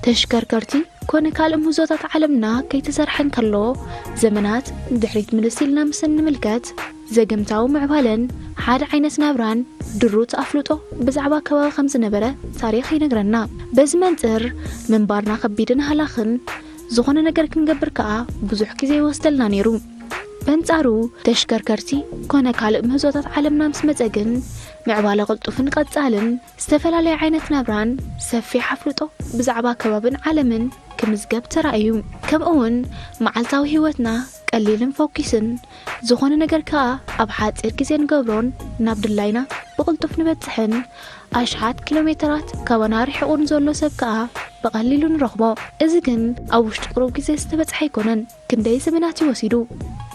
ተሽከርከርቲ ኮነ ካልእ ምህዞታት ዓለምና ከይተሰርሐ እንከሎ፣ ዘመናት ንድሕሪት ምልስ ኢልና ምስ እንምልከት፣ ዘገምታዊ ምዕባለን ሓደ ዓይነት ናብራን ድሩት ኣፍልጦ ብዛዕባ ከባቢ ከም ዝነበረ ታሪኽ ይነግረና። በዚ መንጽር፣ ምንባርና ከቢድን ሃላኽን ዝኾነ ነገር ክንገብር ከኣ ብዙሕ ግዜ ይወስደልና ነይሩ። በንጻሩ፣ ተሽከርከርቲ ኮነ ካልእ ምህዞታት ዓለምና ምስ መጸ ግን፣ ምዕባለ ቅልጡፍን ቀጻልን ዝተፈላለየ ዓይነት ናብራን ሰፊሕ ኣፍልጦ ብዛዕባ ከባብን ዓለምን ክምዝገብ ተራእዩ። ከምኡውን መዓልታዊ ህይወትና ቀሊልን ፈኲስን፣ ዝኾነ ነገር ከኣ ኣብ ሓጺር ግዜ ንገብሮን ናብ ድላይና ብቕልጡፍ ንበጽሕን፣ ኣሽሓት ኪሎ ሜተራት ካባና ርሒቑ ንዘሎ ሰብ ከኣ ብቐሊሉ ንረኽቦ። እዚ ግን ኣብ ውሽጢ ቁሩብ ግዜ ዝተበጽሐ ኣይኮነን። ክንደይ ዘመናት እዩ ወሲዱ?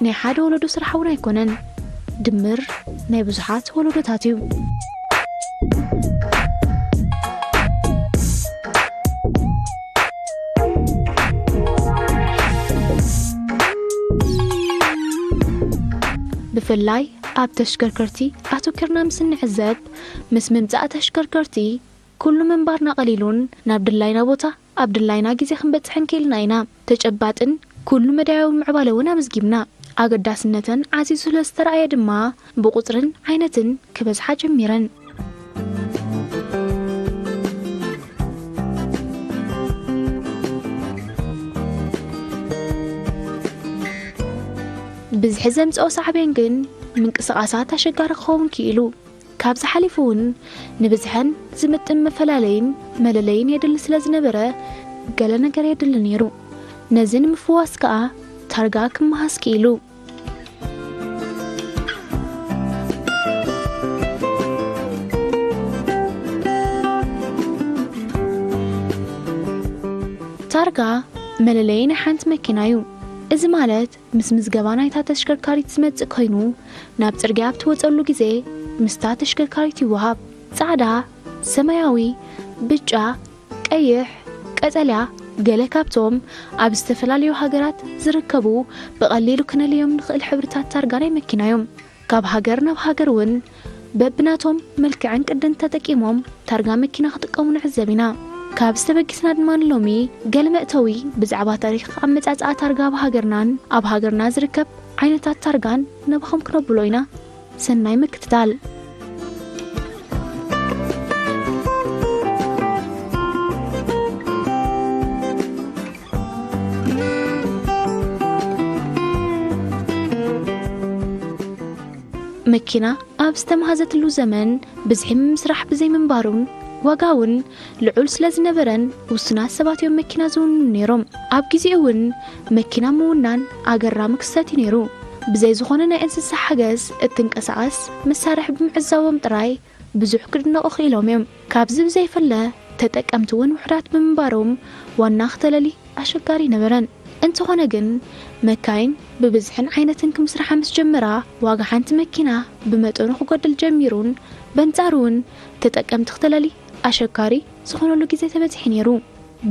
ናይ ሓደ ወለዶ ስራሕ እውን ኣይኮነን። ድምር ናይ ብዙሓት ወለዶታት እዩ። ብፍላይ ኣብ ተሽከርከርቲ ኣተኲርና ምስ እንዕዘብ፣ ምስ ምምጻእ ተሽከርከርቲ ኩሉ ምንባርና ቀሊሉን ናብ ድላይና ቦታ ኣብ ድላይና ግዜ ክንበጽሕን ክኢልና ኢና። ተጨባጥን ኩሉ መዳያዊ ምዕባለ እውን ኣመዝጊብና። ኣገዳስነተን ዓዚዙ ስለ ዝተረኣየ ድማ ብቁጽርን ዓይነትን ክበዝሓ ጀሚረን። ብዝሒ ዘምጽኦ ሳዕቤን ግን ምንቅስቓሳት ኣሸጋሪ ክኸውን ክኢሉ። ካብዚ ሓሊፉ እውን ንብዝሐን ዝምጥን መፈላለይን መለለይን የድሊ ስለ ዝነበረ፣ ገለ ነገር የድሊ ነይሩ። ነዚ ንምፍዋስ ከኣ ታርጋ ክመሃዝ ክኢሉ። ታርጋ መለለዪ ናይ ሓንቲ መኪና እዩ። እዚ ማለት ምስ ምዝገባ ናይታ ተሽከርካሪት ዝመጽእ ኮይኑ፣ ናብ ጽርግያ ኣብ ትወጸሉ ግዜ ምስታ ተሽከርካሪት ይወሃብ። ጻዕዳ፣ ሰማያዊ፣ ብጫ፣ ቀይሕ፣ ቀጠልያ፣ ገለ ካብቶም ኣብ ዝተፈላለዩ ሃገራት ዝርከቡ ብቐሊሉ ክነልዮም ንኽእል ሕብርታት ታርጋ ናይ መኪና እዮም። ካብ ሃገር ናብ ሃገር እውን በብናቶም መልክዕን ቅድን ተጠቂሞም ታርጋ መኪና ክጥቀሙ ንዕዘብ ኢና። ካብ ዝተበጊስና ድማ ንሎሚ ገለ መእተዊ ብዛዕባ ታሪኽ ኣመጻጽኣ ታርጋ ኣብ ሃገርናን ኣብ ሃገርና ዝርከብ ዓይነታት ታርጋን ናባኹም ክነብሎ ኢና። ሰናይ ምክትታል። መኪና ኣብ ዝተመሃዘትሉ ዘመን ብዝሒ ምስራሕ ብዘይምንባሩን ዋጋ እውን ልዑል ስለ ዝነበረን ውሱናት ሰባት እዮም መኪና ዝውንኑ ነይሮም። ኣብ ግዜኡ እውን መኪና ምውናን ኣገራሚ ክስተት እዩ ነይሩ። ብዘይ ዝኾነ ናይ እንስሳ ሓገዝ እትንቀሳቐስ መሳርሒ ብምዕዛቦም ጥራይ ብዙሕ ክድነቑ ክኢሎም እዮም። ካብዚ ብዘይፍለ ተጠቀምቲ እውን ውሑዳት ብምንባሮም ዋና ክተለሊ ኣሸጋሪ ነበረን። እንተኾነ ግን መካይን ብብዝሕን ዓይነትን ክምስርሓ ምስ ጀመራ ዋጋ ሓንቲ መኪና ብመጠኑ ክጎድል ጀሚሩን በንጻሩ እውን ተጠቀምቲ ክተለሊ ኣሸጋሪ ዝኾነሉ ግዜ ተበጺሑ ነይሩ።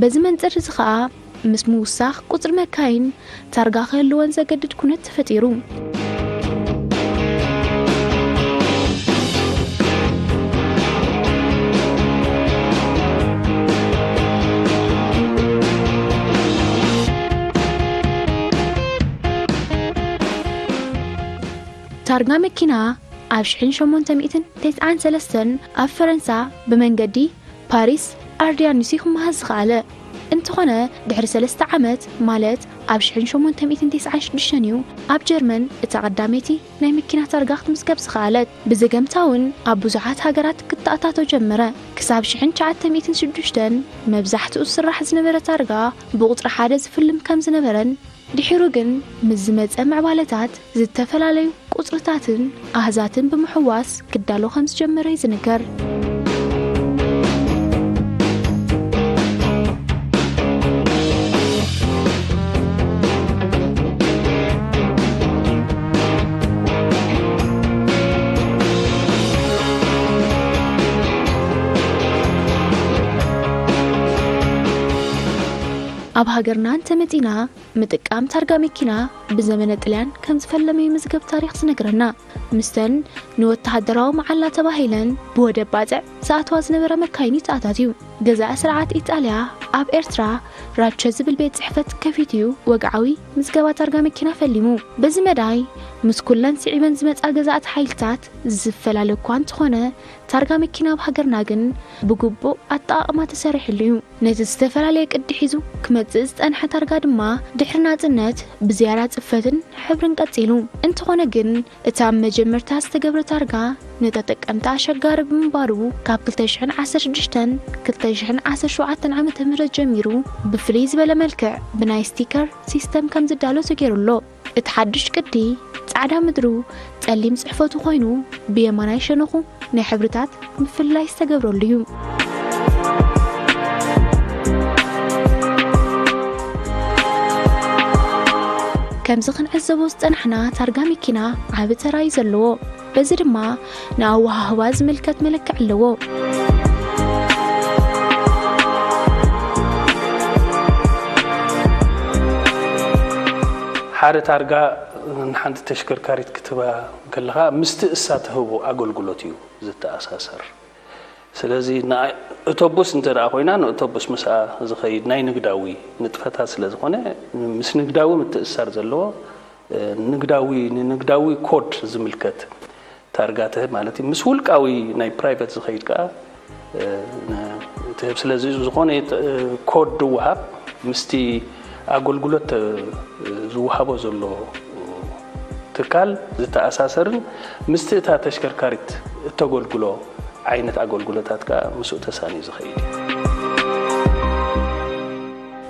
በዚ መንጽር እዚ ኸኣ ምስ ምውሳኽ ቁጽሪ መካይን ታርጋ ክህልወን ዘገድድ ኩነት ተፈጢሩ። ታርጋ መኪና ኣብ ሽሕን ሸሞንተ ሚእትን ተስዓን ሰለስተን ኣብ ፈረንሳ ብመንገዲ ፓሪስ ኣርዲያኑሲ ክመሃዝ ዝኸኣለ እንተኾነ፣ ድሕሪ ሰለስተ ዓመት ማለት ኣብ ሽሕን ሸሞንተ ሚእትን ተስዓን ሽዱሽተን እዩ ኣብ ጀርመን እታ ቀዳመይቲ ናይ መኪና ታርጋ ክትምዝገብ ዝኸኣለት። ብዘገምታ እውን ኣብ ብዙሓት ሃገራት ክተኣታቶ ጀመረ። ክሳብ ሽሕን ትሽዓተ ሚእትን ሽዱሽተን መብዛሕትኡ ዝስራሕ ዝነበረ ታርጋ ብቁጽሪ ሓደ ዝፍልም ከም ዝነበረን ድሒሩ ግን ምስ ዝመጸ ምዕባለታት ዝተፈላለዩ ቁጽርታትን ኣሃዛትን ብምሕዋስ ክዳሎ ከም ዝጀመረ እዩ ዝንገር። ኣብ ሃገርና እንተመጺና፣ ምጥቃም ታርጋ መኪና ብዘመነ ጥልያን ከም ዝፈለመ እዩ መዝገብ ታሪኽ ዝነግረና። ምስተን ንወተሃደራዊ መዓላ ተባሂለን ብወደብ ባጽዕ ዝኣተዋ ዝነበራ መካይን ይተኣታትዩ። ገዛኢ ስርዓት ኢጣልያ ኣብ ኤርትራ ራቸ ዝብል ቤት ጽሕፈት ከፊቱ እዩ ወግዓዊ ምዝገባ ታርጋ መኪና ፈሊሙ። በዚ መዳይ ምስ ኩለን ስዒበን ዝመጻ ገዛእቲ ሓይልታት ዝፈላለ እኳ እንተኾነ፣ ታርጋ መኪና ኣብ ሃገርና ግን ብግቡእ ኣጠቓቕማ ተሰሪሕሉ እዩ። ነቲ ዝተፈላለየ ቅዲ ሒዙ ክመጽእ ዝጸንሐ ታርጋ ድማ ድሕሪ ናጽነት ብዝያዳ ጽፈትን ሕብርን ቀጺሉ። እንተኾነ ግን፣ እቲ ኣብ መጀመርታ ዝተገብረ ታርጋ ንተጠቀምቲ ኣሸጋሪ ብምንባሩ፣ ካብ ክልተ ሽሕን ዓሰርተ ሽዱሽተን ክልተ ሽሕን ዓሰርተ ሸውዓተን ዓመተ ምህረት ጀሚሩ ብፍልይ ዝበለ መልክዕ ብናይ ስቲከር ሲስተም ከም ዝዳሎ ተገይሩ ኣሎ። እቲ ሓድሽ ቅዲ ጻዕዳ ምድሩ ጸሊም ጽሕፈቱ ኮይኑ፣ ብየማናይ ሸነኹ ናይ ሕብርታት ምፍልላይ ዝተገብረሉ እዩ። ከምዚ ክንዕዘቦ ዝጸናሕና፣ ታርጋ መኪና ዓቢ ተራ እዩ ዘለዎ። በዚ ድማ ንኣወሃህባ ዝምልከት መለክዕ ኣለዎ። ሓደ ታርጋ ንሓንቲ ተሽከርካሪት ክትህባ ከለኻ፣ ምስቲ እሳ ትህቦ ኣገልግሎት እዩ ዝተኣሳሰር። ስለዚ ንኣይ-፣ እቶቡስ እንተ ደኣ ኮይና፣ ንእቶቡስ ምስኣ ዝኸይድ ናይ ንግዳዊ ንጥፈታት ስለ ዝኾነ፣ ምስ ንግዳዊ ምትእስሳር ዘለዎ፣ እ፣ ንግዳዊ፣ ንንግዳዊ ኮድ ዝምልከት ታርጋ ትህብ ማለት እዩ። ምስ ውልቃዊ ናይ ፕራይቨት ዝኸይድ ከኣ፣ እ፣ ን-፣ ትህብ። ስለዚ ዝኾነ የት-፣ እ፣ ኮድ ድወሃብ ምስቲ ኣገልግሎት ተ-፣ ዝወሃቦ ዘሎ ትካል ዝተኣሳሰርን ምስቲ እታ ተሽከርካሪት እተገልግሎ ዓይነት ኣገልግሎታት ከኣ ምስኡ ተሳንዩ ዝኸይድ እዩ።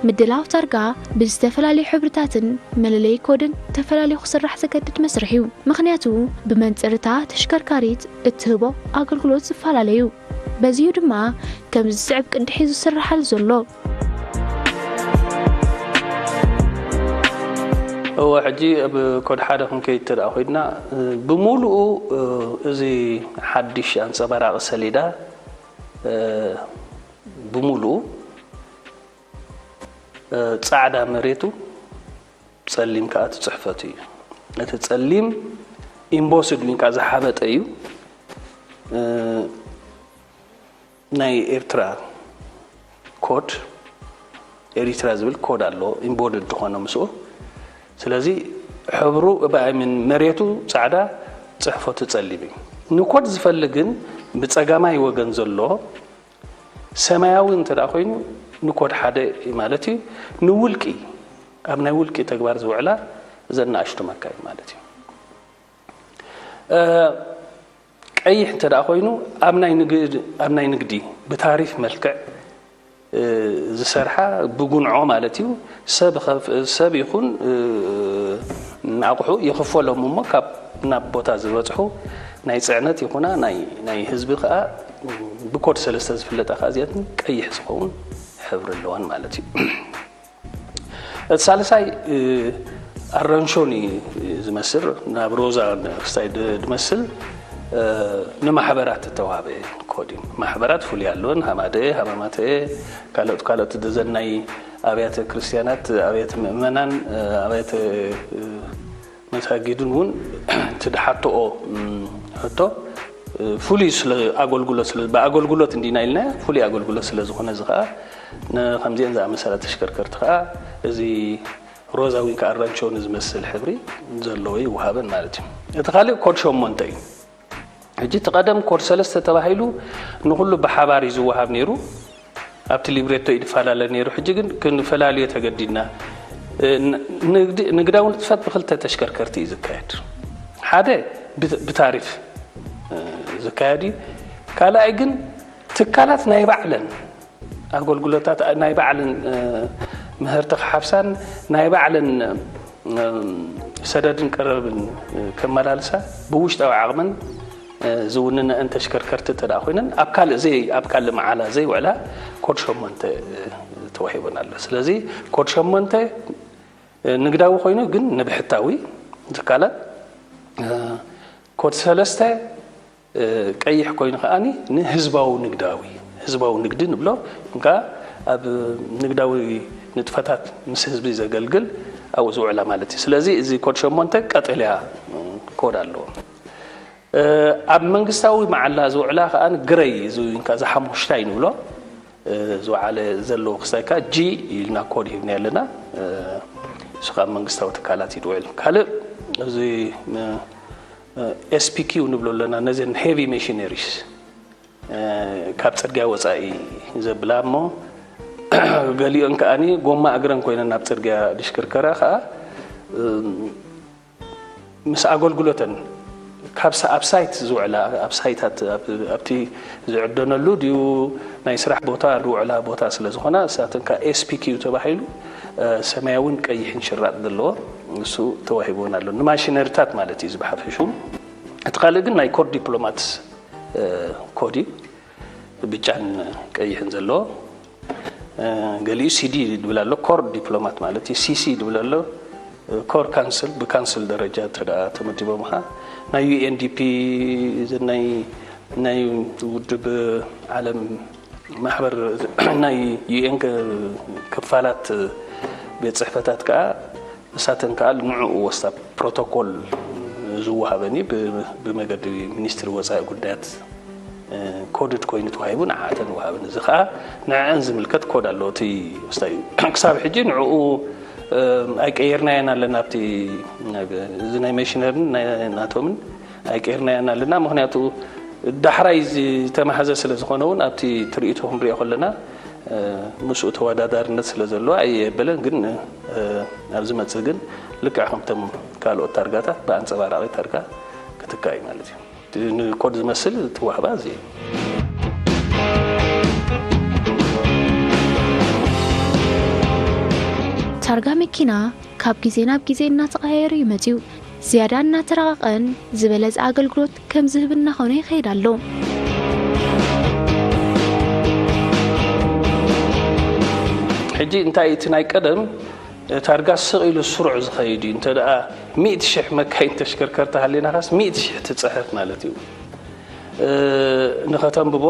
ምድላው ታርጋ ብዝተፈላለዩ ሕብርታትን መለለዪ ኮድን ተፈላልዩ ክስራሕ ዘገድድ መስርሕ እዩ። ምኽንያቱ ብመንጽርታ ተሽከርካሪት እትህቦ ኣገልግሎት ዝፈላለዩ። በዚሁ ድማ ከምዚ ዝስዕብ ቅዲ ሒዙ ዝስርሓሉ ዘሎ። እወ፣ ሕጂ ኣብ ኮድ ሓደ ክንከይድ እንተ ደኣ ኮይንና፣ እ፣ ብምሉኡ፣ እ፣ እዚ ሓድሽ ኣንጸባራቒ ሰሌዳ፣ እ፣ ብምሉኡ፣ እ፣ ጻዕዳ መሬቱ፣ ጸሊም ከኣ እቲ ጽሕፈቱ እዩ። እቲ ጸሊም ኢምቦስድ ወይ ከኣ ዝሓበጠ እዩ። እ፣ ናይ ኤርትራ ኮድ፣ ኤሪትራ ዝብል ኮድ ኣሎ፣ ኢምቦድድ ዝኾነ ምስኡ። ስለዚ ሕብሩ፣ ብ-፣ I mean፣ መሬቱ ጻዕዳ፣ ጽሕፈቱ ጸሊም እዩ። ንኮድ ዝፈሊ ግን ብጸጋማይ ወገን ዘሎ ሰማያዊ እንተ ደኣ ኮይኑ ንኮድ ሓደ ማለት እዩ። ንውልቂ፣ ኣብ ናይ ውልቂ ተግባር ዝውዕላ እዘን ንኣሽቱ መካይን ማለት እዩ። እ፣ ቀይሕ እንተ ደኣ ኮይኑ ኣብ ናይ ንግድ-፣ ኣብ ናይ ንግዲ ብታሪፍ መልክዕ፣ እ፣ ዝሰርሓ ብጉንዖ ማለት እዩ። ሰብ ኸፍ-፣ ሰብ ይኹን፣ እ፣ ኣቑሑ ይኽፈሎም እሞ ካብ ናብ ቦታ ዝበጽሑ ናይ ጽዕነት ይኹና ናይ፣ ናይ ህዝቢ ከኣ ብኮድ ሰለስተ ዝፍለጣ ከኣ እዚኣተን ቀይሕ ዝኸውን ሕብሪ ኣለወን ማለት እዩ። እቲ ሳልሳይ፣ እ፣ ኣራንሾኒ ዝመስል፣ ናብ ሮዛ ክስታይ ድ-፣ ድመስል፣ እ፣ ንማሕበራት እተዋህበ ኮድ እዩ። ማሕበራት ፍሉይ ኣለወን፣ ሃማደኤ፣ ሃማማተኤ፣ ካልኦት፣ ካልኦት፣ ደዘን ናይ ኣብያተ ክርስቲያናት፣ ኣብያተ ምእመናን፣ እ፣ ኣብያተ፣ እ፣ መሳጊድን እውን እቲ ድሓተኦ፣ እም፣ ሕቶ፣ እ፣ ፍሉይ ስለ ኣገልግሎት ስለ፣ ብኣገልግሎት እንዲና ኢልና፣ ፍሉይ ኣገልግሎት ስለ ዝኾነ፣ እዚ ኸኣ ንኸምዚአን ዝኣመሰላ ተሽከርከርቲ ኸኣ እዚ ሮዛ ወይ ከኣ ኣራንቸው ንዝመስል ሕብሪ ዘለዎ ይወሃበን ማለት እዩ። እቲ ካልእ ኮድ ሸሞንተ እዩ። ሕጂ እቲ ቀደም ኮድ ሰለስተ ተባሂሉ ንኹሉ ብሓባር እዩ ዝወሃብ ነይሩ። ኣብቲ ሊብሬቶ እዩ ዝፈላለ ነይሩ። ሕጂ ግን ክንፈላልዮ ተገዲድና። እ፣ ን-፣ ንግዲ-፣ ንግዳዊ ንጥፈት ብክልተ ተሽከርከርቲ እዩ ዝካየድ። ሓደ ብት-፣ ብታሪፍ፣ እ፣ ዝካየድ እዩ። ካልኣይ ግን ትካላት ናይ ባዕለን ኣገልግሎታት ናይ ባዕለን፣ እ፣ ምህርቲ ክሓፍሳን ናይ ባዕለን፣ እ፣ ሰደድን ቀረብን፣ እ፣ ከመላልሳ ብውሽጣዊ ዓቕመን፣ እ፣ ዝውንነአን ተሽከርከርቲ እንተ ደኣ ኮይነን ኣብ ካልእ ዘይ-፣ ኣብ ካልእ መዓላ ዘይውዕላ ኮድ ሸሞንተ፣ እ፣ ተዋሂበን ኣሎ። ስለዚ ኮድ ሸሞንተ፣ እ፣ ንግዳዊ ኮይኑ ግን ንብሕታዊ ትካላት፣ እ፣ ኮድ ሰለስተ እ፣ ቀይሕ ኮይኑ ከኣኒ ንህዝባዊ ንግዳዊ፣ ህዝባዊ ንግዲ ንብሎ፣ እንካ ኣብ ንግዳዊ ንጥፈታት ምስ ህዝቢ ዘገልግል ኣብኡ ዝውዕላ ማለት እዩ። ስለዚ እዚ ኮድ ሸሞንተ ቀጠልያ፣ እ፣ ኮድ ኣለዎ። እ፣ ኣብ መንግስታዊ መዓላ ዝውዕላ ከኣ ግረይ፣ እዚ እንካ እዚ ሓሙሽታይ ንብሎ፣ ዝወዓለ ዘሎ ክስታይ ከኣ ጂ ኢልና ኮድ ሂብና ኣለና። እሱ ካብ መንግስታዊ ትካላት እዩ ዝውዕል። ካልእ እዚ ኤስፒኪዩ ንብሎ ኣለና፣ ነዘን ሄቪ ሜሽነሪስ ካብ ጽርግያ ወጻኢ ዘብላ እሞ ገሊኦን ከኣኒ ጎማ እግረን ኮይነን ናብ ጽርግያ ዝሽክርከራ ከኣ ምስ ኣገልግሎተን ካብ ኣብ ሳይት ዝውዕላ ኣብ ሳይታት ኣብቲ ዝዕደነሉ ድዩ ናይ ስራሕ ቦታ ዝውዕላ ቦታ ስለ ዝኾና እሳተን ከኣ ኤስፒኪዩ ተባሂሉ ሰማያውን ቀይሕን ሽራጥ ዘለዎ እሱ ተዋሂቦን ኣሎ ንማሽነሪታት ማለት እዩ። ዝብሓፈሹ እቲ ካልእ ግን ናይ ኮር ዲፕሎማትስ ኮድ እዩ ብጫን ቀይሕን ዘለዎ። ገሊኡ ሲዲ ድብል ኣሎ ኮር ዲፕሎማት ማለት እዩ። ሲሲ ድብል ኣሎ ኮር ካንስል ብካንስል ደረጃ ተደኣ ተመዲቦም ኻ ናይ ዩኤንዲፒ ናይ ናይ ውድብ ዓለም ማሕበር ናይ ዩኤን ክፋላት ቤት ጽሕፈታት ከኣ እሳተን ከኣ ንዕኡ ወስታ ፕሮቶኮል ዝወሃበኒ ብመገዲ ሚኒስትሪ ወፃኢ ጉዳያት ኮድድ ኮይኑ ተዋሂቡ ንዓተን ወሃበኒ። እዚ ከኣ ንዕአን ዝምልከት ኮድ ኣሎ። እቲ ወስታ እዩ ክሳብ ሕጂ ንዕኡ ኣይቀየርናየን ኣለና። ኣብቲ እዚ ናይ መሽነርን ናቶምን ኣይቀየርናየን ኣለና። ምክንያቱ ዳሕራይ ዝተማህዘ ስለ ዝኾነ እውን ኣብቲ ትርኢቱ ክንሪኦ ከለና ምስኡ ተወዳዳርነት ስለ ዘለዎ ኣየበለን። ግን ኣብ ዝመፅእ ግን ልክዕ ከምቶም ካልኦት ታርጋታት ብኣንፀባራቒ ታርጋ ክትካእ እዩ ማለት እዩ። ንኮድ ዝመስል ትዋህባ እዚ እዩ። ታርጋ መኪና ካብ ግዜ ናብ ግዜ እናተቐያየረ እዩ መፅዩ። ዝያዳ እናተረቐቐን ዝበለፀ ኣገልግሎት ከም ዝህብ እናኾነ ይኸይድ ኣሎ። ሕጂ እንታይ እቲ ናይ ቀደም ታርጋ ስቕ ኢሉ ስሩዕ ዝኸይድ እዩ። እንተ ደኣ ሚእቲ ሽሕ መካይን ተሽከርከርቲ ሃሌናኻስ ሚእቲ ሽሕ ትፅሕፍ ማለት እዩ። ንኸተንብቦ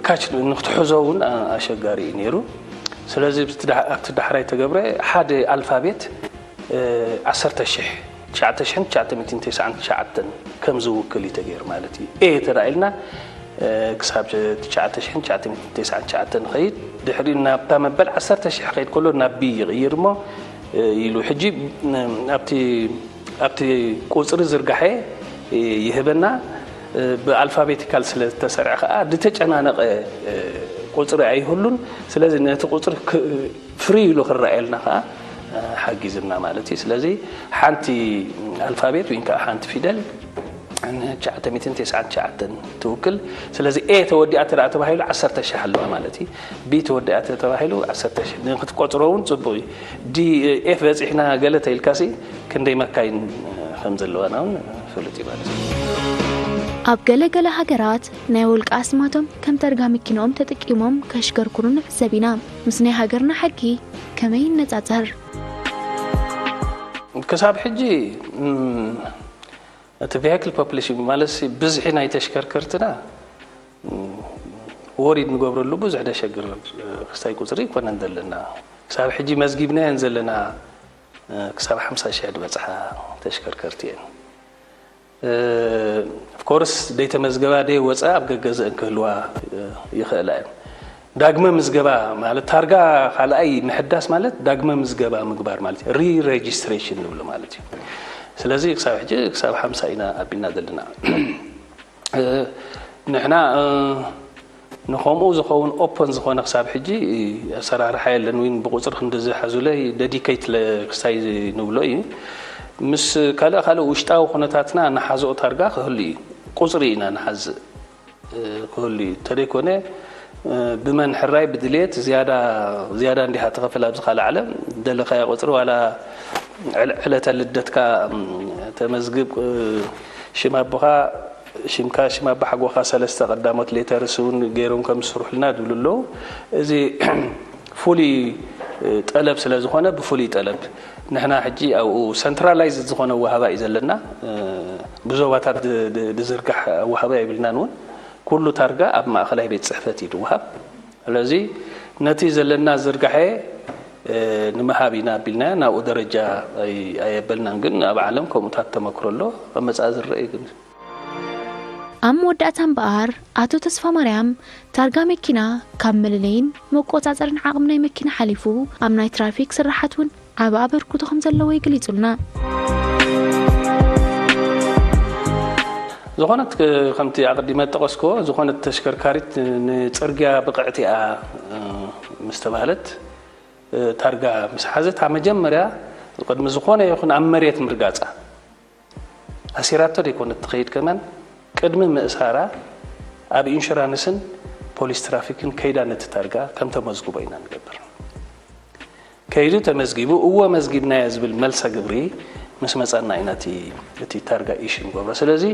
ካች ንክትሕዞ እውን ኣሸጋሪ እዩ ነይሩ። ስለዚ ኣብቲ ዳሕራይ ተገብረ ሓደ ኣልፋቤት ዓሰርተ ሽሕ ትሽዓተ ሽሕን ትሽዓተ ሚእትን ተስዓን ትሽዓተን ከም ዝውክል እዩ ተገይሩ ማለት እዩ። ኤ ተራኢልና ክሳብ ትሽዓተ ሽሕን ትሽዓተ ሚእትን ተስዓን ትሽዓተን ንኸይድ ድሕሪ ናብታ መበል ዓሰርተ ሽሕ ከይድ ከሎ ናብ ቢ ይቕይር እሞ ኢሉ ሕጂ ኣብቲ ኣብቲ ቁፅሪ ዝርጋሐ ይህበና። ብኣልፋቤቲካል ስለ ዝተሰርዐ ከዓ ዝተጨናነቐ ቁፅሪ ኣይህሉን። ስለዚ ነቲ ቁፅሪ ፍሪ ኢሉ ክረኣየልና ከዓ ሓጊዝና ማለት እዩ። ስለዚ ሓንቲ ኣልፋቤት ወይ ከዓ ሓንቲ ፊደል ትሽዓተ ሚእትን ተስዓን ትሽዓተን ትውክል። ስለዚ ኤ ተወዲኣ ተደኣ ተባሂሉ ዓሰርተ ሺሕ ኣለዋ ማለት እዩ። ቢ ተወዲኣ ተባሂሉ ዓሰርተ ሺሕ ንክትቆፅሮ እውን ፅቡቅ እዩ። ዲ ኤፍ በፂሕና ገለ ተኢልካሲ ክንደይ መካይን ከም ዘለዋና እውን ፍሉጥ እዩ ማለት እዩ። ኣብ ገለ ገለ ሃገራት ናይ ውልቂ ኣስማቶም ከም ተርጋ መኪንኦም ተጠቂሞም ከሽከርክሩ ንዕዘብ ኢና። ምስ ናይ ሃገርና ሕጊ ከመይ ይነፃፀር? ክሳብ ሕጂ እቲ vehicle population ማለት ብዝሒ ናይ ተሽከርከርትና ወሪድ ንገብረሉ ብዙሕ ደሸግር ክስታይ ቁፅሪ ኣይኮነን ዘለና። ክሳብ ሕጂ መዝጊብናየን ዘለና ክሳብ ሓምሳ ሽሕ ዝበፅሓ ተሽከርከርቲ እየን። ኦፍኮርስ ደይተመዝገባ ደይ ወፃ ኣብ ገገዘእን ክህልዋ ይኽእላ እየን። ዳግመ ምዝገባ ማለት ታርጋ ካልኣይ ምሕዳስ ማለት ዳግመ ምዝገባ ምግባር ማለት ሪ ሬጅስትሬሽን ንብሎ ማለት እዩ። ስለዚ ክሳብ ሕጂ ክሳብ ሓምሳ ኢና ኣቢልና ዘለና። ንሕና ንኸምኡ ዝኸውን ኦፐን ዝኾነ ክሳብ ሕጂ ኣሰራርሓ የለን። ወይን ብቁፅሪ ክንዲ ዝሓዙለይ ደዲኬት ክስታይ ንብሎ እዩ። ምስ ካልእ ካልእ ውሽጣዊ ኩነታትና ንሓዝኦ ታርጋ ክህሉ እዩ። ቁፅሪ ኢና ንሓዝእ ክህሉ እዩ። እንተደይኮነ ብመን ሕራይ ብድልየት ዝያዳ ዝያዳ እንዲኻ ትኸፍል ኣብዚ ካልእ ዓለም ደለኻዮ ቁፅሪ ዋላ ዕለተ ልደትካ ተመዝግብ ሽም ኣቦኻ ሽምካ ሽም ኣባሓጎኻ ሰለስተ ቀዳሞት ሌተርስ እውን ገይሮም ከም ዝስርሑልና ዝብሉ ኣለዉ። እዚ ፍሉይ ጠለብ ስለ ዝኾነ ብፍሉይ ጠለብ ንሕና ሕጂ ኣብኡ ሰንትራላይዝ ዝኾነ ወሃባ እዩ ዘለና። ብዞባታት ዝዝርጋሕ ወሃባ የብልናን እውን ኩሉ ታርጋ ኣብ ማእኸላይ ቤት ፅሕፈት እዩ ዝወሃብ። ስለዚ ነቲ ዘለና ዝርጋሐ ንምሃብ ኢና ኣቢልና ናብኡ ደረጃ ኣየበልናን። ግን ኣብ ዓለም ከምኡታት ተመክሮ ኣሎ ኣብ መፃኢ ዝረአ እዩ። ግን ኣብ መወዳእታ እምበኣር ኣቶ ተስፋ ማርያም ታርጋ መኪና ካብ መለለይን መቆጻጸርን ዓቕሚ ናይ መኪና ሓሊፉ ኣብ ናይ ትራፊክ ስራሓት እውን ዓቢ ኣበርክቶ ከም ዘለዎ ይግሊጹልና። ዝኾነት ከምቲ ኣቐዲመ ጠቐስኮ ዝኾነት ተሽከርካሪት ንፅርግያ ብቕዕቲ እያ ምስ ተባህለት ታርጋ ምስ ሓዘት ኣብ መጀመርያ ቅድሚ ዝኾነ ይኹን ኣብ መሬት ምርጋፃ ኣሲራቶ ዘይኮነት ትኸይድ ከማን ቅድሚ ምእሳራ ኣብ ኢንሹራንስን ፖሊስ ትራፊክን ከይዳ ነቲ ታርጋ ከም ተመዝግቦ ኢና ንገብር። ከይዱ ተመዝጊቡ እወ መዝጊብናዮ ዝብል መልሰ ግብሪ ምስ መፀና ኢና እቲ ታርጋ ኢሹ ንገብሮ። ስለዚ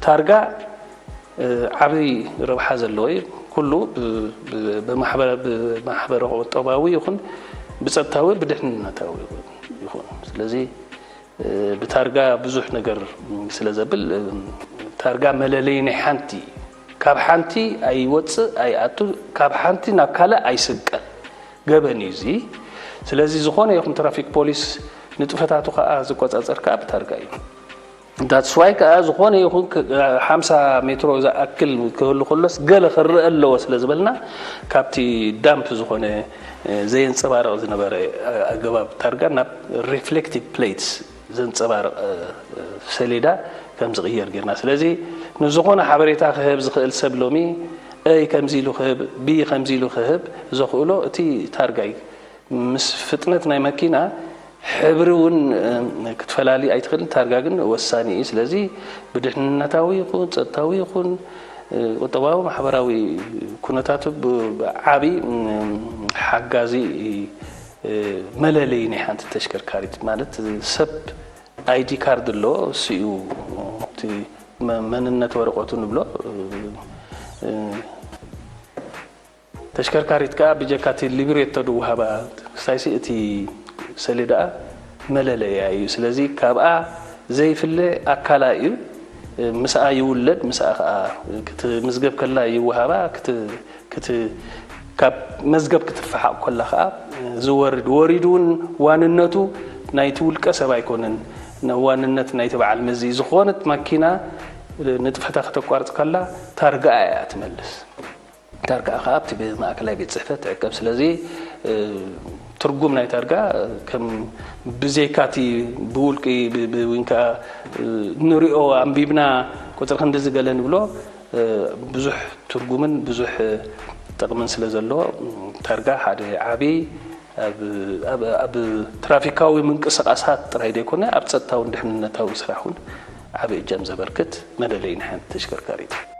ታርጋ ዓብይ ረብሓ ዘለዎ እዩ። ኩሉ ብማሕበረ ቁጠባዊ ይኹን ብፀጥታዊ ብድሕንነታዊ ይኹን ስለዚ ብታርጋ ብዙሕ ነገር ስለ ዘብል ታርጋ መለለይ ናይ ሓንቲ ካብ ሓንቲ ኣይወፅእ ኣይኣቱ ካብ ሓንቲ ናብ ካልእ ኣይስቀል ገበን እዩ እዚ። ስለዚ ዝኾነ ይኹን ትራፊክ ፖሊስ ንጥፈታቱ ከዓ ዝቆፃፀር ከዓ ብታርጋ እዩ። ዳትስ ዋይ ከዓ ዝኾነ ይኹን ሓምሳ ሜትሮ ዝኣክል ክህሉ ከሎስ ገለ ክረአ ኣለዎ ስለ ዝበልና ካብቲ ዳምፕ ዝኾነ ዘየንፀባርቕ ዝነበረ ኣገባብ ታርጋ ናብ ሪፍሌክቲቭ ፕሌትስ ዘንፀባርቕ ሰሌዳ ከም ዝቕየር ጌርና። ስለዚ ንዝኾነ ሓበሬታ ክህብ ዝኽእል ሰብ ሎሚ A ከምዚ ኢሉ ክህብ፣ B ከምዚ ኢሉ ክህብ ዘኽእሎ እቲ ታርጋ እዩ። ምስ ፍጥነት ናይ መኪና ሕብሪ እውን ክትፈላሊ ኣይትኽእልን። ታርጋ ግን ወሳኒ እዩ። ስለዚ ብድሕንነታዊ ይኹን ፀጥታዊ ይኹን ቁጠባዊ ማሕበራዊ ኩነታቱ ብዓቢ ሓጋዚ መለለይ ናይ ሓንቲ ተሽከርካሪት ማለት ሰብ ኣይዲ ካርድ ኣሎ እሱ እዩ እቲ መንነት ወረቀቱ ንብሎ ተሽከርካሪት ከዓ ብጀካ እቲ ሊብሬቶ ድወሃባ ክሳይሲ እቲ ሰሌዳኣ መለለያ እዩ። ስለዚ ካብኣ ዘይፍለ ኣካላ እዩ። ምስኣ ይውለድ፣ ምስኣ ከዓ ክትምዝገብ ከላ ይወሃባ፣ ክት- ክት- ካብ መዝገብ ክትፈሓቕ ከላ ከዓ ዝወርድ ወሪዱ እውን ዋንነቱ ናይቲ ውልቀ ሰብ ኣይኮነን። ዋንነት ናይቲ በዓል መዚ ዝኾነት ማኪና ንጥፈታ ከተቋርፅ ከላ ታርጋኣ እያ ትመልስ። ታርጋኣ ከዓ ኣብቲ ማእከላይ ቤት ፅሕፈት ትዕቀብ። ስለዚ ትርጉም ናይ ታርጋ ከም ብዘይካቲ ብውልቂ ወይን ከዓ ንሪኦ ኣንቢብና ቁፅሪ ክንድዚ ገለ ንብሎ ብዙሕ ትርጉምን ብዙሕ ጥቕምን ስለ ዘለዎ ታርጋ ሓደ ዓብዪ ኣብ ትራፊካዊ ምንቅስቓሳት ጥራይ ዘይኮነ ኣብ ፀጥታውን ድሕንነታዊ ስራሕ እውን ዓብዪ እጃም ዘበርክት መለለይ ናይ ሓንቲ ተሽከርካሪት እዩ።